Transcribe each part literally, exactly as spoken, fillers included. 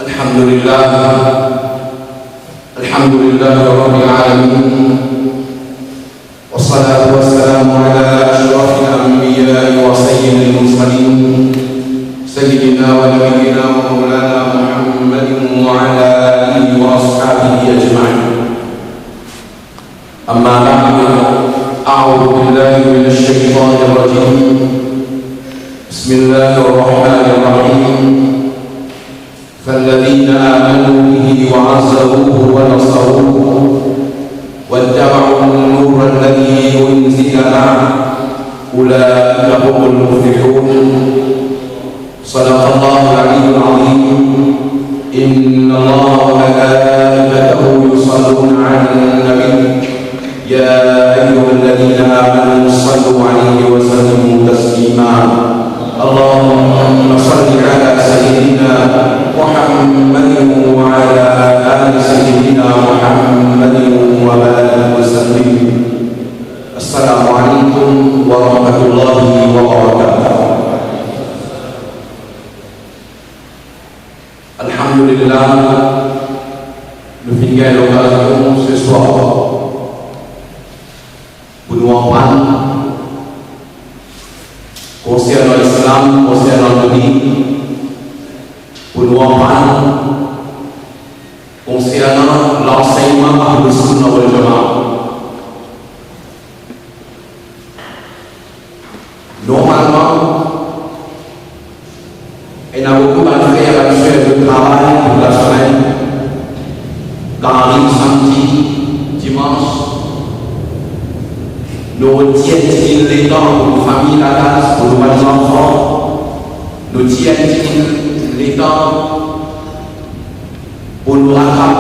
الحمد لله. الحمد لله رب العالمين. والصلاة والسلام على أشرف الأنبياء وسيد المرسلين، سيدنا ونبينا ومولانا محمد وعلى آله وأصحابه أجمعين. أما بعد، أعوذ بالله من الشيطان الرجيم. بسم الله الرحمن الرحيم. فالذين آمنوا به وعزروه ونصروه واتبعوا النور الذي أنزل معه أولئك هم المفلحون. صدق الله العلي العظيم. إن الله وملائكته يصلون على النبي. يا أيها الذين آمنوا صلوا عليه وسلموا تسليما. اللهم صل على سيدنا محمد وعلى آل سيدنا محمد وبارك وسلم. السلام عليكم ورحمة الله وبركاته. Alhamdulillah, nou finn gagn lokazion seswar pou nou aprann konsernan Lislam, konsernan Nabi, pou nou aprann konsernan lansegnman Ahlus Sunnah wal Jamaah. Normalman, ena boukou bann frer, bann ser, zot travay tout lasemenn, dan ariv samdi, dimans, nou tir enn tigit letan pou nou fami lakaz, pou nou bann zanfan, nou tir enn tigit letan pou nou ratrap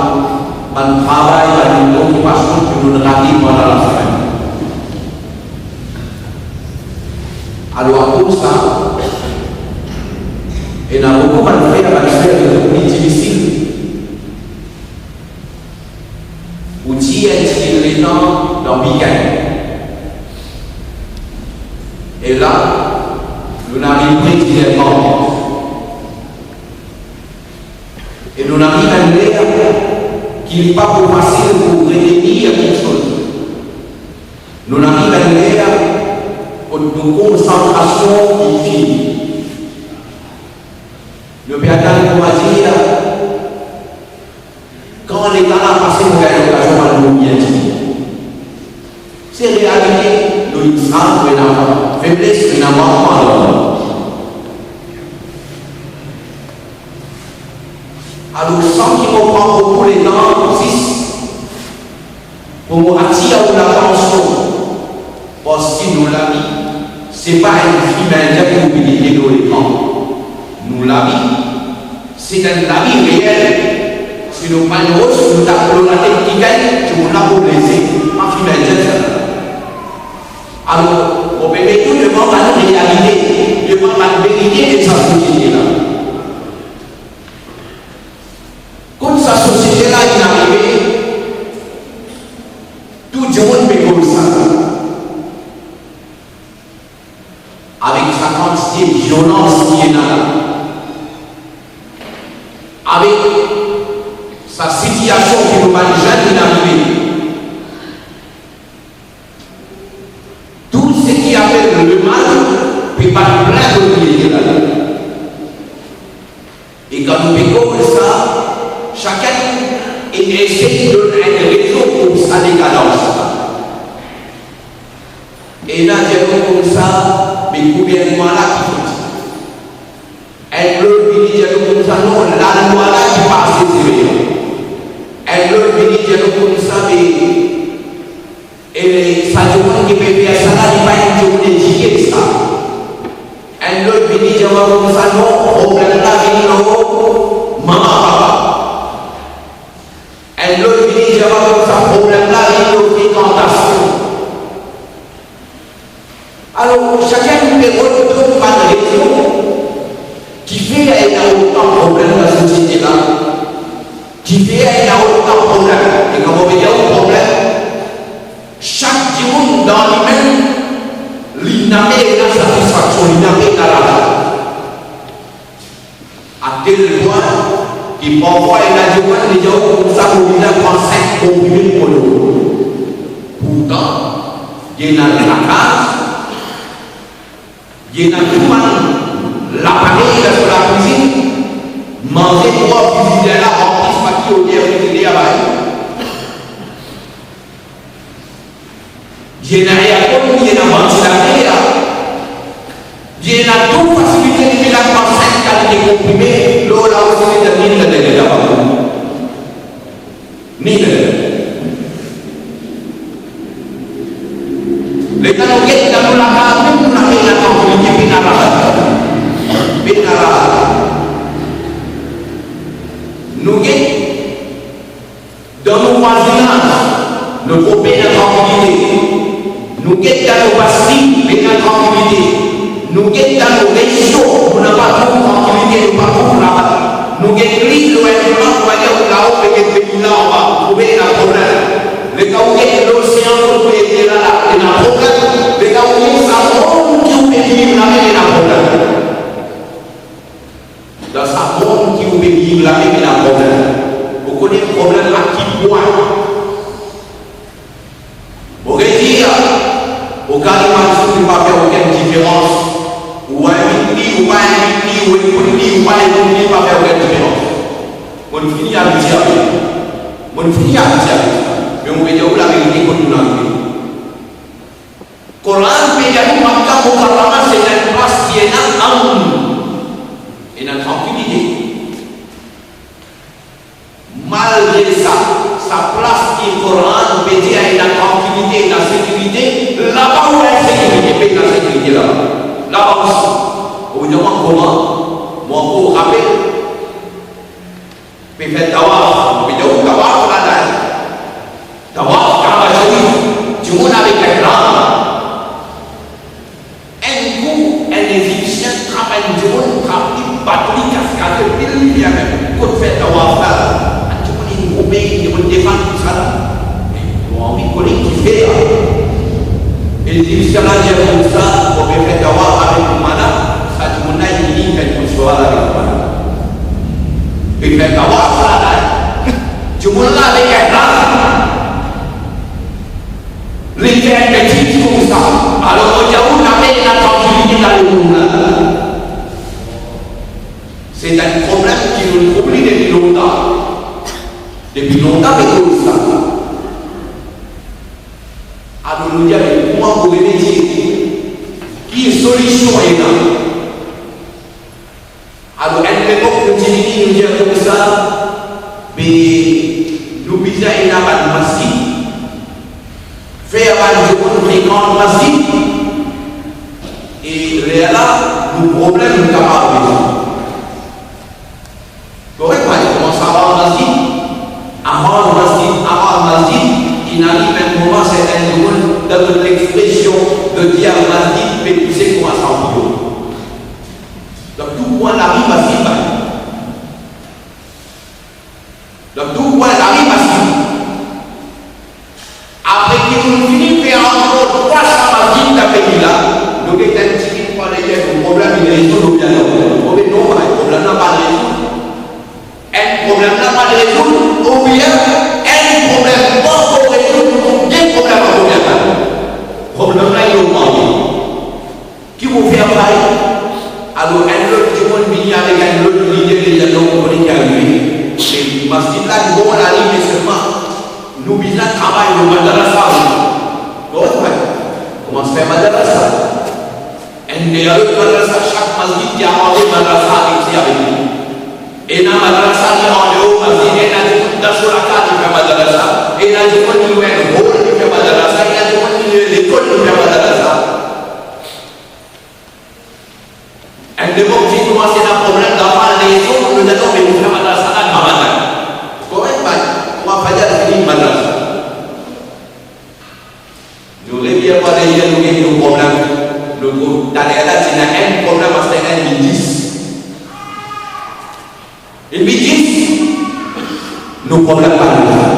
bann travay, bann okipasion ki nou rate pandan lasemenn. Alor, akoz sa, ena boukou bann frer, bann ser, li trouv li difisil pou tir enn tigit letan dan weekend. E la, nou ariv pre dinertan. E nou ariv enn ler ki li pa pou fasil pou retenir kiksoz. Nou ariv enn ler kot nou konsantrasion li fini. Nou pe atann, koumadir, kan letan la pase, nou gagn lokazion pou nou bien dir. Se realite, nou insan, nou ena febles, nou ena mankman dan nou. Alor, san ki mo pran boukou letan, zis pou mo atir ou latansion, parski nou lavi, se pa enn fim indien ki nou pe gete lor lekran. Nou lavi, se enn lavi reel. Si nou pran enn ros, nou tap lor latet kikenn, dimoun la pou blese. Pa fim indien sa. Alor, mo pe met nou devan bann realite, devan bann verite de sa sosiete la. Kot sa sosiete la inn arive, tou dimoun pe koz sa. Avek sa kantite violans ki ena la, avek sa sitiasion ki nou bann zenn inn arive, tou seki apel lemal pe bat plin kot li ete la. E kan nou pe koz sa, sakenn inn esey donn enn rezon pou sa dekadans la. Ena dir nou koumsa, me gouvernman la ki foti. Enn lot vini dir nou koumsa, non, lalwa la ki pa ase sever. Enn lot vini dir nou koumsa, me, e, sa dimoun ki pe fer sa la, li pa enn dimoun edike sa. Enn lot vini dir mwa koumsa, non, problem la vinn lor mama, papa. Enn lot vini dir mwa koumsa, problem la vinn lor frekantasion. Alor, sakenn pe rod bann rezon ki fer ena otan problem dan sosiete la, ki fer ena otan problem. E kan mo pe dir problem, sak dimoun dan limem, li inn pe ena satisfaksion, li inn pe ena larzan. A tel pwin, E parfwa ena dimoun, li dir ou koumsa, mo bizin pran sink konprime pou mo dor. Pourtan, li ena lakaz, li ena tou bann laparey dan so lakwizinn, manze, bwar, frizider la ranpli, pa ki oder frizider la bay. Li ena aircon, li ena vantilater, li ena tou fasilite, li pe la pran sink kalite konprime, lor la osi li dir ni ena dele laba. Ni ena. Letan nou get dan nou lakaz, nou ena trankilite, pena rahat. Pena rahat. Nou get dan nou vwazinaz, nou trouv pena trankilite. Nou get dan nou basti, pena trankilite. Nou get dan nou rezion, nou napa trouv trankilite, nou pa trouv lape. Nou get li lor enn plan, nou al gete lao, pe get pei la anba, ou trouve ena problem. Letan ou get losean kot ou pe viv la, la ena problem. Letan ou get sa mond ki ou pe viv la, ena problem. Dan sa mond ki ou pe viv la, ena problem. Ou kone problem a ki pwin? Mo redir, ou kapav dir li pa fer okenn diferans. Ou invit li, ou pa invit li, ou ekout li, ou pa ekout li, pa fer okenn diferans. Mo'nn fini abitie avek li. Mo'nn fini abitie avek li. Me mo pe dir ou laverite kot nou arive. Koran pe dir nou Makka Mukarrama se enn plas ki ena amn, ena trankilite. Malgre sa, sa plas ki Koran pe dir ena trankilite, ena sekirite, laba ou ena sekirite, pena sekirite laba. Laba osi. Ou dir mwa kouma? Mo ankor rapel, pe fer tawaf, pe dir ou tawaf la, la. Tawaf Kaaba Sharif, dimoun avek enn lam. Enn kou, enn Ezipsien trap enn dimoun, trap li, bat li, kas, kas li, pil li, li amem kot fer tawaf la. Enn dimoun inn groupe, dimoun defann tousala. Mo anvi kone ki fer la. Ezipsien la dir koumsa, mo pe fer tawaf avek mo madam, sa dimoun la inn vini, fer koumsa avek mo madam. Pe fer tawaf la, la. Dimoun la avek enn lam. Li fer enn betiz koumsa. Alor, mo dir ou, napa ena trankilite dan lemonn la. Se enn problem ki nou trouv li depi lontan. Depi lontan, me koumsa. Alor, nou dir, me kouma pou remedie? Ki solision ena? Alor, enn lepok nou ti vini, nou dir koumsa, be nou bizin ena bann masjid, fer bann dimoun frekant masjid, e lerla nou problem nou kapav rezoud. Korek, pa koumans aranz masjid, aranz masjid, aranz masjid, inn ariv enn moman, serten dimoun, dan zot lexpresion, zot dir masjid pe touse kouma sanpiyon. Dan tou kwin lari masjid, dan tou kwin lari masjid. Apre ki nou fini fer ankor trwa sa masjid dan pei la, nou get enn tigit par deryer, problem inn rezoud oubien non? Mo pe dir non, problem la pa rezoud. Enn problem la pa rezoud, oubien enn problem pankor rezoud, nou trouv de problem ankor bien. Problem la inn ogmante. Ki pou fer apre? Alor, enn lot dimoun vini avek enn lot lide, li dir non, ou kone ki arive? Se masjid la, li bon, lari, me selman nou bizin travay lor madrasa. Korek, wi. Koumans fer madrasa. Enn deryer lot madrasa, sak masjid ki aranze madrasa avek li, avek li. Ena madrasa ki andeor masjid, ena dimoun dan so lakaz ki fer madrasa, ena dimoun ki lwe enn hol ki fer madrasa, ena dimoun ki lwe lekol ki fer madrasa. Enn lepok ti koumans ena problem dan bann rezon, nou dir non, me nou fer madrasa la demain matin. Korek, bann, kouma Fajr fini madrasa. Nou revinn par deryer, nou get nou problem. Nou trouv taler la ti ena enn problem, aster inn vinn dis. Inn vinn dis, nou problem pa la.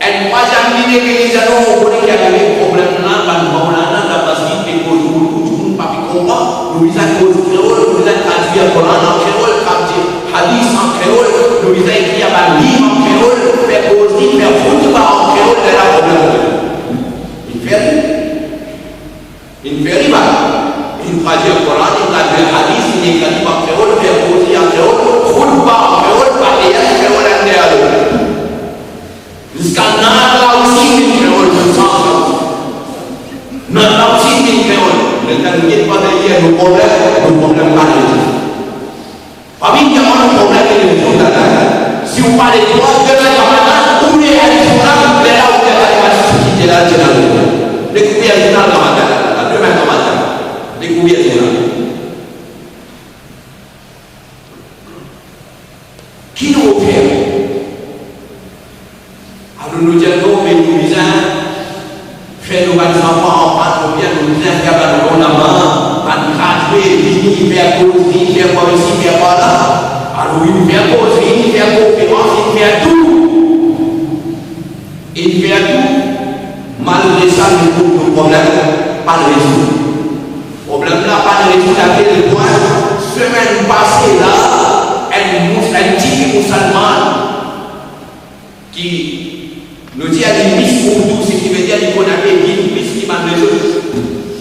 Enn trwaziem lide vini, li dir non, ou kone ki arive, problem la, bann maulana dan masjid pe koz urdu, dimoun pa pe konpran, nou bizin koz kreol, nou bizin tradwir Koran an kreol, tradwir hadis an kreol, Alekol, demin gramatin, ou le al zournal, lerla ou pe al match, ki te la, te la. Nek ouvrir zournal gramatin, demin gramatin, nek ouvrir zournal. Ki nou fer? Alor nou dir, non, me nou bizin fer nou bann zanfan aprann, oubien nou bizin fer bann gran mama, bann gradie, vini, fer koz, vini, fer par isi, fer par la. Alor, vinn fer koz, vinn fer konferans, vinn fer tou. Vinn fer tou. Malgre sa, nou trouv nou problem pa'nn rezoud. Problem la pa'nn rezoud atel pwin, semenn pase la, enn mous-, enn tifi mousalman, ki nou dir li Miss Urdu, seki vedir li konn enpe lingwis ki bann lezot.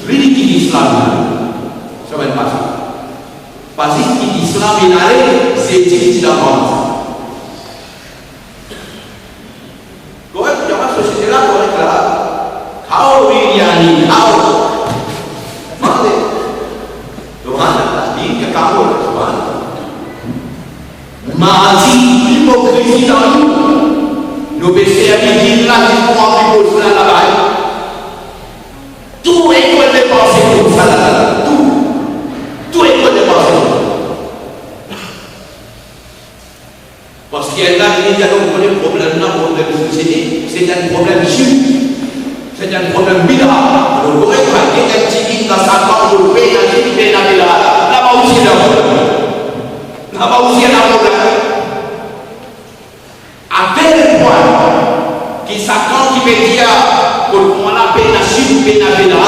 Li, li kit islam, semenn pase. Pa zis kit islam, li ale, zedi li ti dan Frans. Korek, dan sosiete la, korek la. How really, yani, how? Mande. Tuhan, la din ke kamu, Tuhan. Mardi, ipokrizi dan nou. Nou pe servi dil la, dil pou ranpli pos la, laba. Tou enn kote depanse pou sa la, tou. Tou enn kote depanse. Parski ena dimoun ki dir, non, problem la, problem sosiete, se enn problem sirk, se enn problem bida. Alor, korek, pa gagn enn tigit dan sa kan, pou pena sirk, pena bida. Laba osi ena problem. Laba osi ena problem. Atel pwin ki sa kan ki pe dir, kot mwa la pena sirk, pena bida,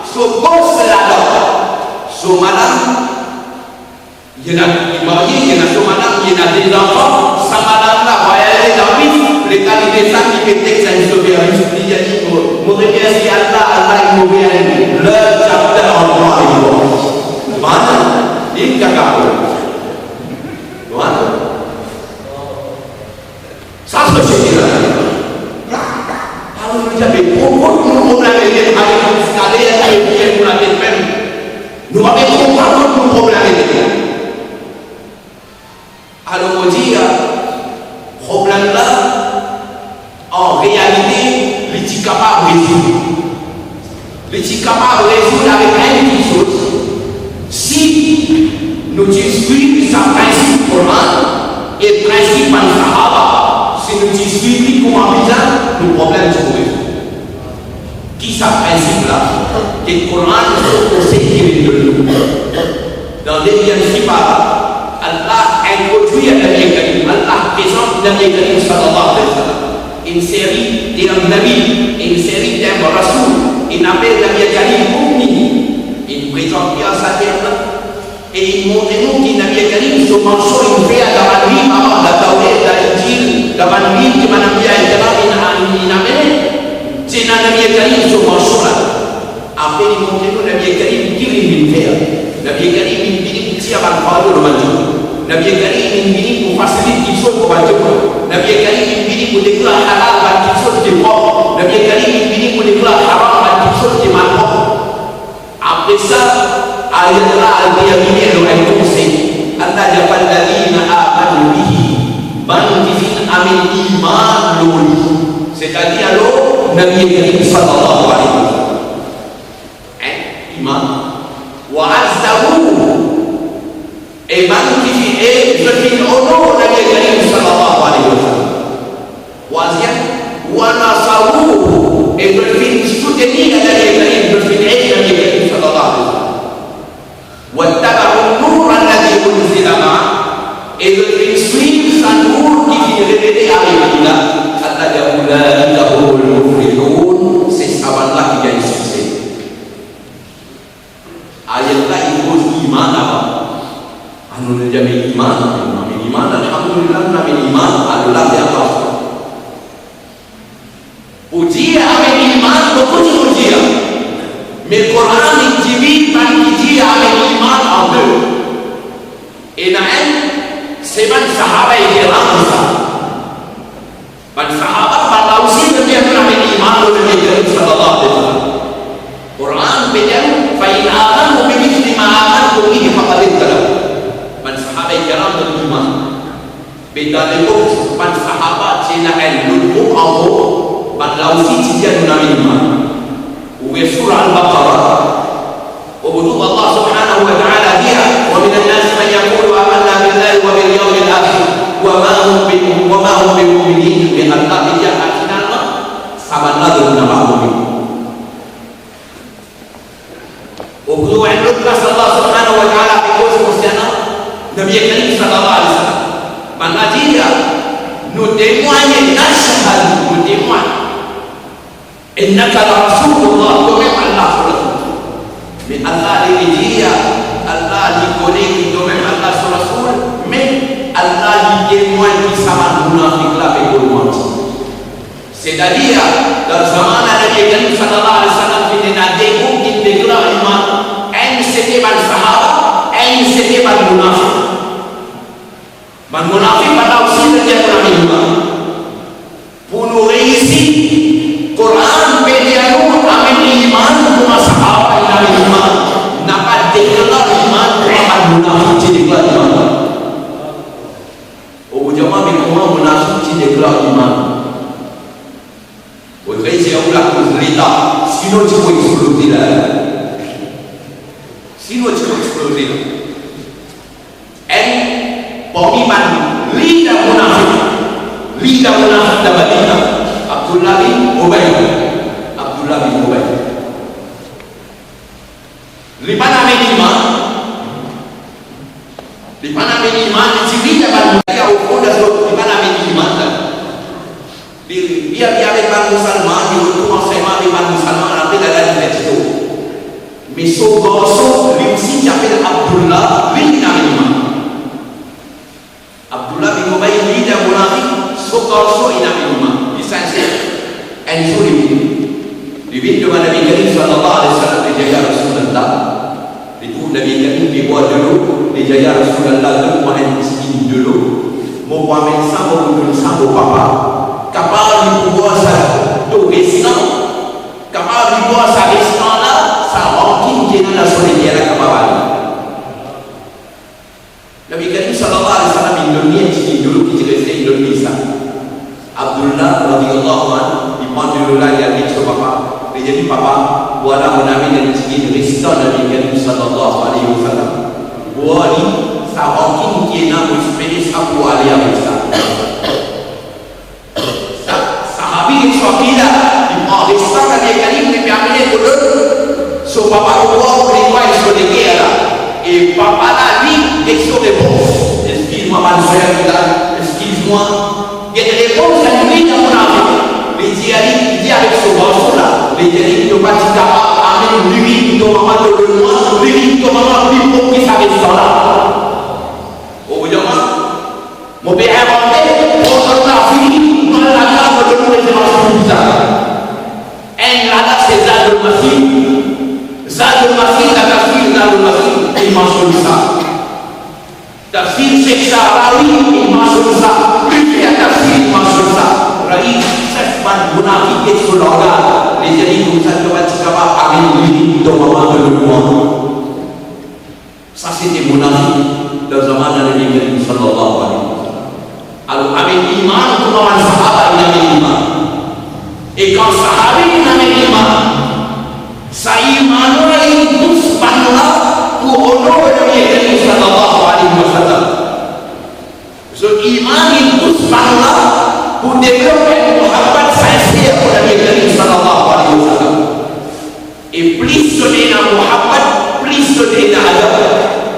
so bos ladan, so madam, li ena, li marie, li ena so madam, li ena de zanfan, sa madam la vwayaze dan bis, letan li desann, li pe text enn sofer bis, li dir, mo, mo remersi Allah, Allah inn move enn love chapter an mwa avek twa. Bann, li kaka. Bann. Sa sosiete la. Alor nou dir, me kot nou problem ete, ale nou skale, ale bien nou latet mem. Nou pa pe konpran kot nou problem ete. Alor mo dir, problem la, an realite, li ti kapav rezoud. Li ti kapav rezoud avek enn kiksoz, si nou ti swiv sa prinsip Koran e prinsip bann sahaba, si nou ti swiv li kouma bizin, nou problem ti pou rezoud. Ki sa prinsip la? Ke Koran, se konsey ki vinn donn nou. Dan dezyem sipar, Allah introdwir Nabi Karim, Allah prezant Nabi Karim sallallahu alayhi wa sallam enn seri term Nabi, enn seri term Rasoul, inn apel Nabi Karim Ummi, inn prezant li ar sa term la. E inn montre nou ki Nabi Karim so mansion inn fer dan bann liv avan, dan Tawret, dan Linjil, dan bann liv ki bann Anbiya kiram inn, inn, inn amene. Ti ena Nabi Karim so mansion la. Apre li montre nou Nabi Karim ki li vinn fer. Nabi Karim inn vini pou tir bann fardo lor bann dimoun. Nabi Karim inn vini pou fasilit kiksoz pou bann dimoun. Nabi Karim inn vini pou deklar halal bann kiksoz ki prop. Nabi Karim inn vini pou deklar haram bann kiksoz ki malprop. Apre sa, ayat la al termine lor enn konsey. Allah dir, "Falladhina amanu bihi", bann ki finn amenn iman lor li. Setadir lor Nabi Karim sallallahu alayhi wa sallam. Hein? Iman. "Wa azzaruhu", e bann ki finn, e zot finn onor Nabi Karim sallallahu alayhi wa sallam. Trwaziem, "wa nasaruhu", e zot finn soutenir Nabi Karim, zot finn ed Nabi Karim sallallahu alayhi wa sallam. "Wattaba'u an-nura alladhi unzila ma'ahu", e zot finn swiv sa nour ki finn revele avek li la. Allah dir, "Ulaika humul muflihun", se sa bann la ki gagn sikse. Ayat la inn koz iman avan. Anou, nou dir, me iman, nou amenn iman, alhamdulillah, nou amenn iman, anou la fer atansion. Pou dir amenn iman, boukou dimoun dir. Me Koran inn diviz bann ki dir amenn iman an de. Ena enn, se bann sahaba kiram sa. Bann sahaba, bann la osi, zot dir, zot amenn iman lor Nabi Karim sallallahu alayhi wa sallam. Koran pe dir, "Fa in amanu bimithli ma amantum bihi faqad ihtadaw." Bann sahaba kiram donn iman. Me dan lepok Ena enn lot group ankor, bann la osi ti dir nou ena enn iman. Ouver Sourah Al-Baqarah, ou trouv Allah Subhanahu wa Ta'ala dir, "Wa minan nasi man yaqulu amanna billahi wa bil yawmil akhir, wa ma hum bi, wa ma hum bimu'minin." Me Allah pe dir, finalman, sa bann la zot napa momin. Ou trouv enn lot plas Allah Subhanahu wa Ta'ala pe koz konsernan Nabi Karim sallallahu alayhi wa sallam. Bann la dir, nou temwagn, nashhadu, nou temwagn, innaka la Rasulullah, tomem Allah so Rasoul. Me Allah li, li dir, Allah li kone ki tomem Allah so Rasoul, me Allah li temwagn ki sa bann mounafik la pe koz manti. Setadir, dan zamana Nabi Karim sallallahu alayhi wa sallam, finn ena de group ki deklar iman, enn sete bann sahaba, enn sete bann mounafik. Bann mounafik, bann la osi dir nou ena iman. Pou nou reisi, Koran pe dir nou, amenn iman kouma sahaba inn amenn iman. Napa deklar iman kouma bann mounafik ti deklar iman. Ou pou dir mwa, me kouma mounafik ti deklar iman? Ou krwar se ou lakoz Leta, sinon ti pou exploze la. Sinon ti pou exploze la. Enn parmi bann lider mounafik, lider mounafik dan Madina, Abdullah bin Ubay. Abdullah bin Ubay. Li pa'nn amenn iman. Li pa'nn amenn iman, li ti vinn dan bann mounafik, ofran dan zot, li pa'nn amenn iman la. Li, li, li avek bann mizilman, li retourn ansanm avek bann mizilman, apre la, li fer ditor. Me so garson, li osi, ti apel Abdullah, li, li amenn iman. Abdullah bin Ubay, lider mounafik, so garson inn amenn iman, li sinser. Enn zour li vini, li vinn devan Nabi Karim sallallahu alayhi wa sallam, li dir, "Ya Rasoulillah," li trouv Nabi Karim pe bwar delo, li dir, "Ya Rasoulillah, donn mwa enn tigit delo, mo pou amenn sa, mo pou donn sa mo papa. Kapav li pou bwar sa delo restan, kapav li bwar sa restan la, sa rankin ki ena dan so leker la kapav ale." Nabi Karim sallallahu alayhi wa sallam, inn donn li enn tigit delo ki ti reste, inn donn li sa. Abdullah radiyallahu anhu, li pran delo la, li al get so papa. Li dir li, "Papa, vwala mo amenn enn tigit restan Nabi Karim sallallahu alayhi wa sallam. Bwar li, sa rankin ki ena, mo espere sa pou ale avek sa." Sa, sahabi ki sorti la, li pran restan Nabi Karim, li pe amenn pou donn so papa pou bwar, pou netway so leker la. E papa la, li, get so repons. Eskiz mwa, bann ser ki la, eskiz mwa. Get repons enn lider mounafik. Li dir li, li dir avek so garson la, li dir li, "To pa ti kapav amenn lirin to mama to donn mwa, lirin to mama pli bon ki sa restan la?" Ou pou dir mwa, mo pe invante, mo donn la fini, mo al lakaz, mo donn nou referans pou sa. Enn ladan se Zadul Masir. Zadul Masir, dan tafsir Zadul Masir, li mansionn sa. Tafsir Sheikh Sha'rawi, li mansionn sa. Plizier tafsir, li mansionn sa. Rayi, sef bann mounafik et so langaz. Li dir li koumsa, to pa ti kapav amenn lirin to mama to donn mwa. Sa se de mounafik dan zamann Nabi Karim sallallahu alayhi wa sallam. Alor, amenn iman kouma bann sahaba inn amenn iman. E kan sahaba inn amenn iman, sa iman la inn pous bann la pou onore Nabi Karim sallallahu alayhi wa sallam. So iman inn pous bann la pou devlop enn muhabbat sinser pou Nabi Karim sallallahu alayhi wa sallam. E plis zot ena muhabbat, plis zot ena adab.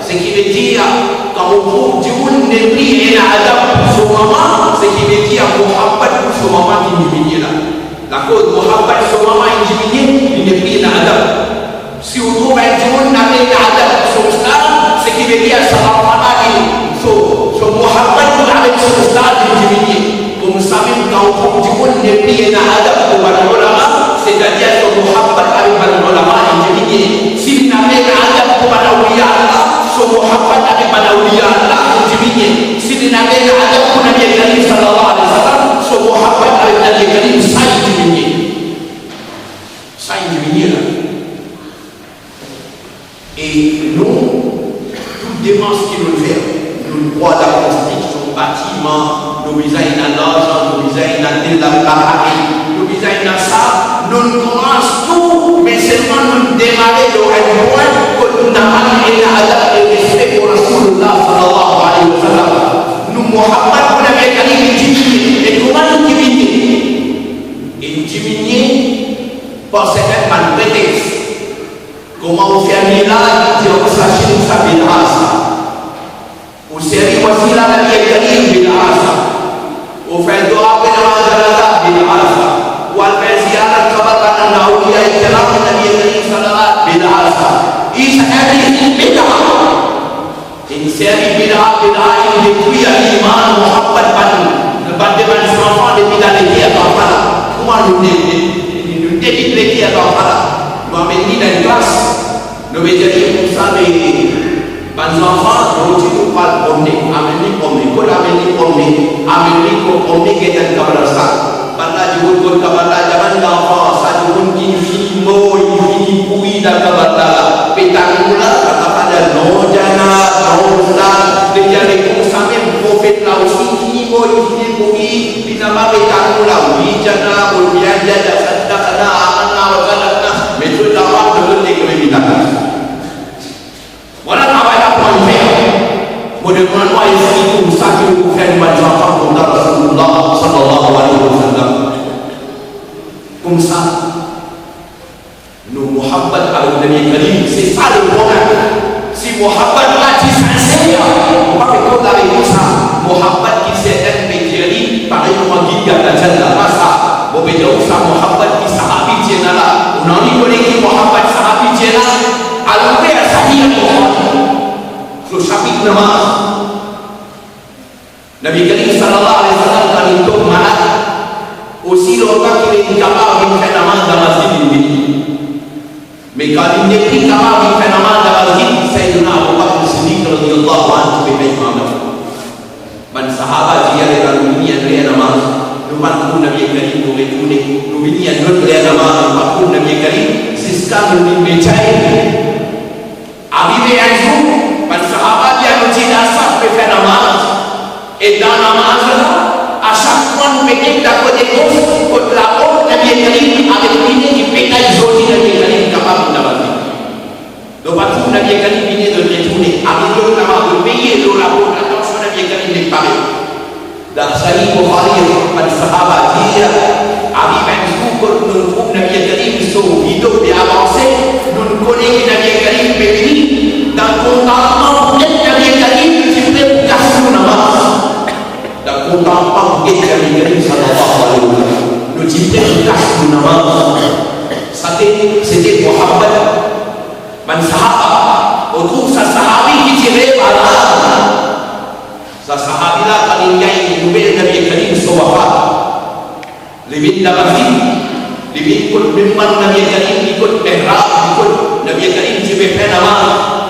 Seki ve dir, kan ou trouv dimoun nepli ena adab pou so mama, seki ve dir muhabbat pou so mama inn diminie la. Lakoz muhabbat so mama inn diminie, li nepli ena adab. Si ou trouv enn dimoun napa ena adab pou so oustaz, seki ve dir sa bann mama li, so, so muhabbat pou avek so oustaz inn diminie. Koumsamem kan ou trouv dimoun nepli ena adab pou bann olama, setadir so muhabbat avek bann olama inn diminie. Si li napa ena adab pou bann awliya Allah, so muhabbat avek bann awliya Allah inn diminie. Si li napa ena adab pou Nabi Karim sallallahu alayhi wa sallam, so muhabbat avek Nabi Karim sa inn diminie. Sa inn diminie la. E nou, tou demars ki nou fer, nou krwar dan konstriksion batiman, Nou bizin ena larzan, nou bizin ena tel la-, lapare, nou bizin ena sa, nou koumans tou, me selman nou demare lor enn pwin kot nou napa ena adab e respe pou Rasoulillah sallallahu alayhi wa sallam. Nou muhabbat pou Nabi Karim inn diminie. E kouma inn diminie? Inn diminie par sertin bann pretex. Kouma ou fer milad, dir ou sa shirk, sa bida sa. Ou servi wasila Nabi Karim, bida sa. Ou fer dua apre namaz janaza, bida sa. Ou al fer ziyarat kabar bann awliya kiram, Nabi Karim sallallahu, bida sa. Isa hadis, bida. Inn servi bida, bida inn detrir iman, muhabbat bann, bann de bann zanfan depi dan leker parfwa la. Kouma nou de, de, de, nou devir leker parfwa la? Nou amenn li dan enn klas, nou pe dir li koumsa, me bann zanfan, nou ti pou al promne, amenn li promne, kot amenn li promne, amenn li pou promne, get enn kabar sa. Banda dimoun kot kabar la, dir bann zanfan, sa dimoun ki fini mor, ki fini pouri dan kabar la, pe tann nou la, sa kabar la, non, djana, non, sa, depi ale koumsa mem, profet la osi fini mor, fini pouri, li napa pe tann nou la, wi, djana, oubien, djana, sa, sa, sa, sa, sa, sa, sa, me zot la, zot, zot, zot, zot, zot, zot, Vwala travay la pou inn fer. Mo demann mwa, eski koumsa ki nou pou fer nou bann zanfan kontan Rasoulillah sallallahu alayhi wa sallam? Koumsa, nou muhabbat avek Nabi Karim, se sa le problem. Si muhabbat la ti sinser, ou pa pe kont avek koumsa. Muhabbat ki sertin pe dir li, parey kouma gid gard ladjal la, pa sa. Mo pe dir ou sa muhabbat ki sahabi ti ena la. Ou nanye kone ki muhabbat sahabi ti ena? Al ouver Sahih Al-Bukhari, so sapit namaz. Nabi Karim sallallahu alayhi wa sallam kan li tom malad, osi lontan ki li kapav vinn fer namaz dan masjid, li vini. Me kan li nepli kapav vinn fer namaz dan masjid, Sayyidina Abu Bakr Siddiq radiyallahu anhu ti pe fer imam. Bann sahaba dir, ale, nou vini enn ler namaz, nou pa trouv Nabi Karim, nou retourne, nou vini enn lot ler namaz, nou pa trouv Nabi Karim, ziska nou vinn Betani. Arive enn zour, bann sahaba dir, nou ti dan saf pe fer namaz, e dan namaz la, a sak fwa nou pe get dan kote gos, kot laport Nabi Karim avek lime ki pe kay zordi Nabi Karim kapav vinn dan masjid. Nou pa trouv Nabi Karim vini, nou retourne. Arive lot namaz, nou peye lor laport, atansion Nabi Karim nek pare. Dan Sahih Bukhari, bann sahaba dir, arive enn zour kot nou trouv Nabi Karim so rido pe avanse, nou kone ki Nabi Karim pe vini, dan kontantman pou get Nabi Karim, nou ti pre pou kas nou namaz. Dan kontantman pou get Nabi Karim sallallahu alayhi wa sallam, nou ti pre pou kas nou namaz. Sa te, se te muhabbat bann sahaba. Ou trouv sa sahabi ki ti rev ala. Sa sahabi la, kan li gagn nouvel Nabi Karim so wafat, li vinn dan masjid, li vinn kot mimbar Nabi Karim, li kot mihrab, li kot Nabi Karim ti pe fer namaz.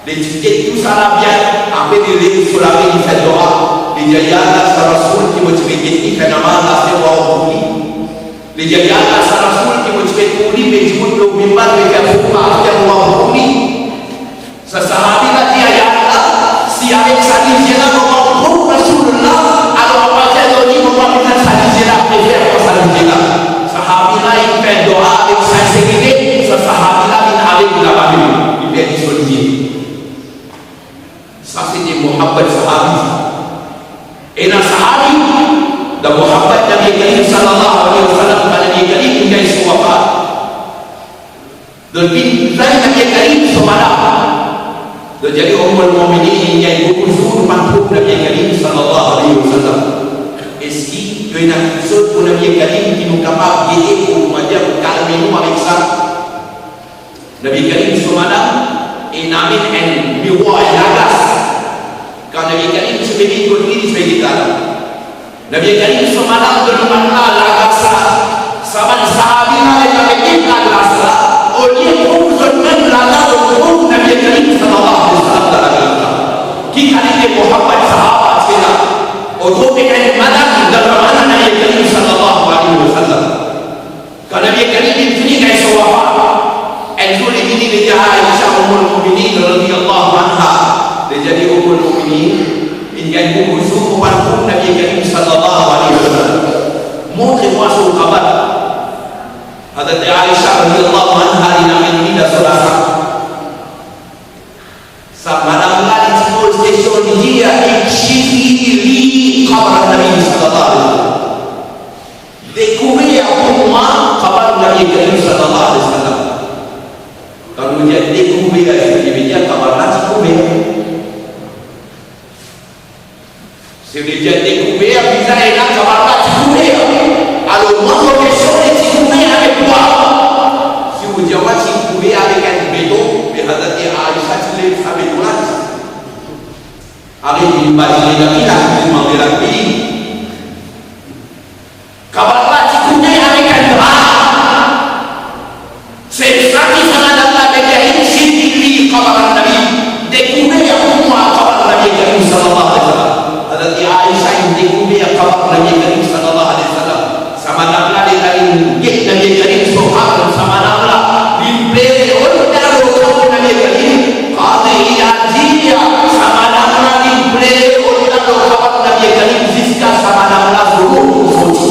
Li ti get tousala bien, apre li lev so lame, li fer dua, li dir, "Ya Allah, sa Rasoul ki mo ti pe get li fer namaz, aster mo trouv li." Li dir, "Ya Allah, sa Rasoul ki mo ti pe trouv li pe dimoun lor mimbar, pe fer khutba, aster mo trouv li." Sa sahabi la dir, "Ya Allah, si avek sa lizie la mo trouv Rasoulillah, alor apartir zordi mo pa bizin sa lizie la, pe fer mwa sa lizie la." Sahabi la inn fer dua avek sinserite, sa sahabi la vinn avek lame, li perdi so lizie. Sa se te muhabbat sahabi. Ena sahabi, dan muhabbat Nabi Karim sallallahu alayhi wa sallam, kan Nabi Karim inn gagn so wafat, zot vinn zwenn Nabi Karim so madam. Zot dir li, "Ummul Muminin, inn gagn boukou zour nou pa trouv Nabi Karim sallallahu alayhi wa sallam. Eski to ena kiksoz pou Nabi Karim ki nou kapav gete pou, koumadir, pou kalme nou avek sa?" Nabi Karim so madam inn amenn enn mirwar, enn laglas. Kan Nabi Karim ti pe vinn kot li, li ti pe get laglas. Nabi Karim so madam donn bann la laglas la. Sa bann sahabi la, letan zot get laglas la, olie trouv zot mem laglas, zot trouv Nabi Karim sallallahu alayhi wa sallam dan laglas la. Ki kalite muhabbat sahaba ti ena? Ou trouv enn madam dan zamann Nabi Karim sallallahu alayhi wa sallam. Kan Nabi Karim inn fini gagn so wafat, enn zour li vini, li dir Aisha Ummul Muminin radiyallahu anha, li dir li, "Ummul Muminin, inn gagn boukou zour mo pa trouv Nabi Karim Hazrat Aisha radiyallahu anha, li amenn li dan so lasal. Sa madam la, li ti poz kestion, li dir, "Ikshifi li qabran Nabi sallallahu alaihi wasallam." Dekouver pou mwa kabar Nabi Karim sallallahu alaihi wasallam. Kan nou dir dekouver, sa li ve dir kabar la ti kouver. Sa li ve dir dekouver, bizin ena kabar la ti kouver. Alor, mwa, mo kestion, li ti kouver avek kwa? Si ou dir mwa ti kouver avek enn beton, me Hazrat Aisha ti lev sa beton la, aret, li pa ti lev la, li la, li mande la pli. Kabar la ti kouver avek enn dra. Se sa ki sa madam la pe dir, "Ikshifi li qabran Nabi." Dekouver pou mwa kabar Nabi Karim sallallahu alaihi wasallam. Hazrat Aisha inn dekouver kabar Nabi Karim sallallahu alaihi wasallam. Sa madam la, ler li inn get Nabi Karim so kabr, sa madam la, li plere otan lor kabr Nabi Karim. Kan li inn dir, sa madam la, li plere otan lor kabr Nabi Karim, ziska sa madam la so rou sorti.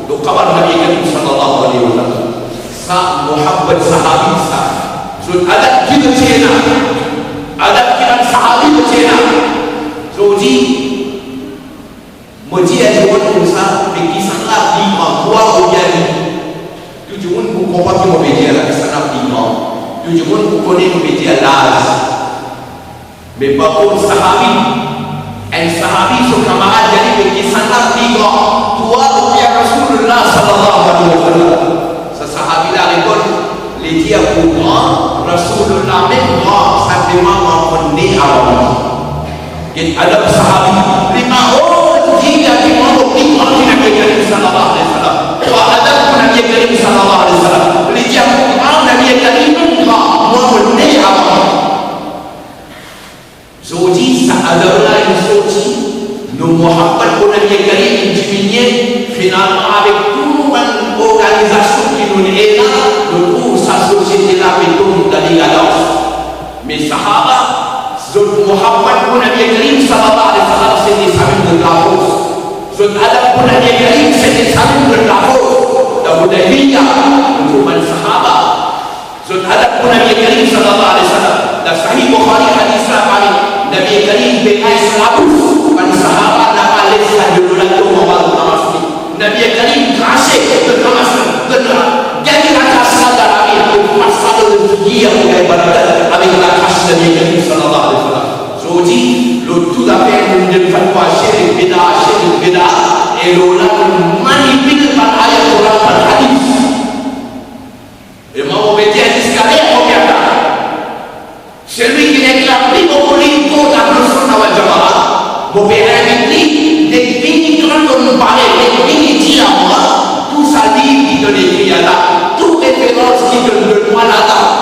Lor kabar Nabi Karim sallallahu alaihi wasallam. Sa muhabbat sahabi sa. Zot adab ki zot ti ena. Adab ki bann sahabi zot ti ena. Zordi, mo dir enn dimoun koumsa, me kisannla pli gran, twa oubien li? Tou dimoun pou konpran ki mo pe dir la, kisannla pli gran. Tou dimoun pou kone mo pe dir laz. Me par kont sahabi, enn sahabi, so kamarad dir li, "Me kisannla pli gran, twa oubien Rasoulillah sallallahu alaihi wasallam?" Sa sahabi la reponn, li dir, "Pou mwa, Rasoulillah mem gran, sinpleman mwa mo ne avan li." Get adab sahabi, li pa oz dir ki mwa mo pli gran ki Nabi Karim sallallahu alaihi wasallam. Twa adab pou Nabi Karim sallallahu alaihi wasallam, li dir, "Pou mwa, Nabi Karim mem gran, mwa mo ne avan li." Zordi, sa adab la inn sorti, nou muhabbat pou Nabi Karim inn diminie, finalman avek tou bann organizasion ki nou ena, nou trouv sa sosiete la pe tom dan degadans. Me sahaba, zot muhabbat pou Nabi Karim sallallahu alaihi wasallam, se ti sa mem zot lafors. Zot adab pou Nabi Karim, se ti sa mem zot lafors. Dan Hudaybiyah, nou trouv bann sahaba, zot adab pou Nabi Karim sallallahu alaihi wasallam. Dan Sahih Bukhari, hadis la pari, Nabi Karim pe res labous, bann sahaba napa les sa delo la tom anba zot ramas li. Nabi Karim krase, zot ramas li, zot gagn lakras la dan lame, zot pas sa dan zot figir pou gagn barakat avek lakras Nabi Karim sallallahu alaihi wasallam. Zordi, lor tou zafer nou donn fatwa, shirik, bida, shirik, bida, e lor la nou manipil bann ayat Koran, bann hadis. E mwa, mo pe dir ziska ler mo pe atann. Selwi ki nek la pli mo kone kont Ahlus Sunnah wal Jamaah, mo pe invit li, nek vini kan to'nn pare, nek vini dir mwa, tou sa liv ki to'nn ekrir la, tou referans ki to'nn donn mwa la,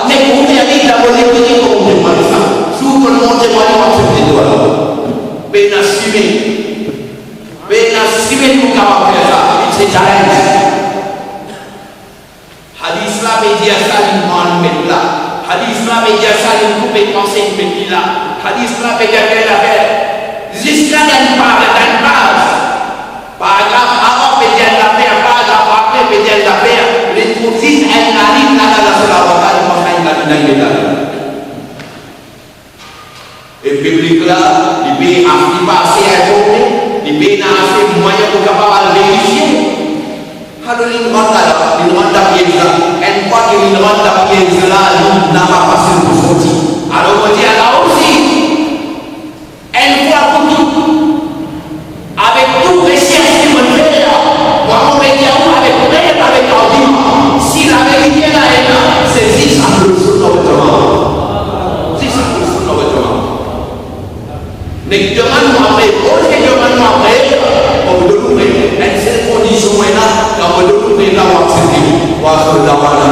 nek ouver li dan mo libreri kouma mo demann sa. Si ou to'nn montre mwa li, mo aksepte twa. Pena sime. Pena sime nou kapav fer sa. It's a challenge. Hadis la pe dir sa, li mann met la. Hadis la pe dir sa, li koupe panse met li la. Hadis la pe dir tel zafer. Ziska dan par, dan paz. Paragraf avan pe dir enn zafer, paragraf apre pe dir enn zafer. Li trouv zis enn lalign la, la, la, so labaga, li pans enn lalign la, li met la. E piblik la, li pe ase, li pa ase informe, li pena ase mwayin pou kapav al verifie. Alor li rant la, li rant dan piez la. Enn fwa ki li rant dan piez la, li napa fasil pou sorti. Alor mo dir la osi, enn fwa pou tou, avek tou resers ki mo'nn fer la, mwa mo pe dir ou avek prev, avek argiman, si laverite la ena, se zis Ahlus Sunnah wal Jamaah. Zis Ahlus Sunnah wal Jamaah. Nek demann mwa prev, oke, demann mwa prev, mo donn ou prev. Enn sel kondision mo ena, kan mo donn ou prev la, ou aksepte. Wa akhiru da'wana